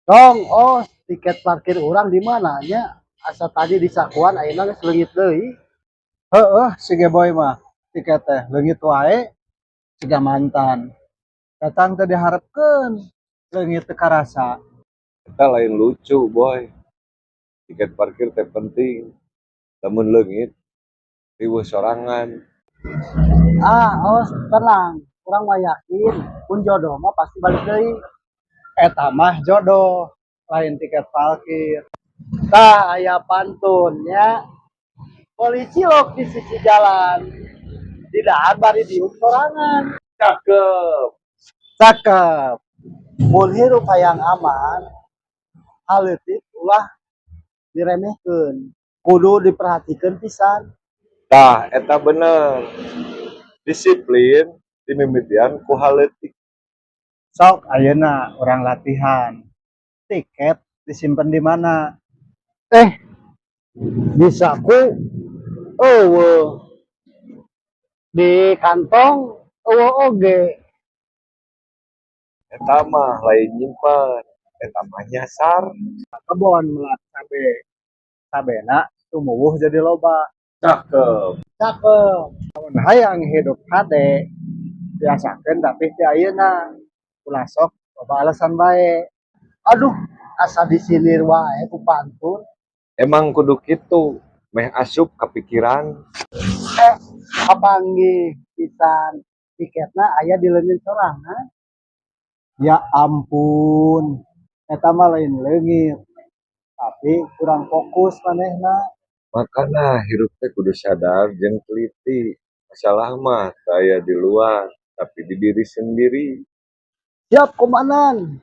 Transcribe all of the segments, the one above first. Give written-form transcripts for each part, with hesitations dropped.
Dong, oh, tiket parkir urang di mana nya? Asa tadi di sakuan, ayeuna geus leungit deui. Heeh, si Geboy mah tiket teh leungit wae siga mantan. Datang teh diharepkeun, leungit teu karasa. Eta lain lucu, Boy. Tiket parkir teh penting. Lamun leungit, riweuh sorangan. Ah, oh, tenang. Urang mah yakin, pun jodoh mah pasti balik deui. Eta mah jodoh, lain tiket parkir. Tah, aya pantunnya. Polisi cilok di sisi jalan. Didahar bari diuk sorangan. Cakep. Cakep. Mun hirup hayang aman, hal leutik ulah diremehkeun. Kudu diperhatikeun pisan. Tah, eta bener. Disiplin dimimitian ku hal leutik. Sok ayeuna urang latihan. Tiket disimpan di mana? Eh, di saku euweuh. Di kantong euweuh oge. Eta mah lain nyimpen, eta mah nyasar. Kebon melak cabe. Cabena tumuwuh jadi loba. Cakep. Cakep. Lamun hayang hidup hade, biasakeun tapi ti ayeuna. Ulah sok loba alasan bae. Aduh, asa disindir wae ku pantun. Emang kudu kitu, meh asup kapikiran. Eh, kapanggih pisan, tiketna aya di leungeun sorangan. Ya ampun, eta mah lain leungit, tapi kurang fokus manehna. Makana hirup teh kudu sadar jeung teliti. Masalah mah teu aya di luar, tapi di diri sendiri. Siap, komandan.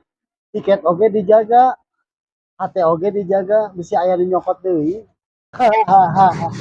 Tiket oge dijaga, hate oge dijaga, bisi aya nu nyokot deui. Hahaha.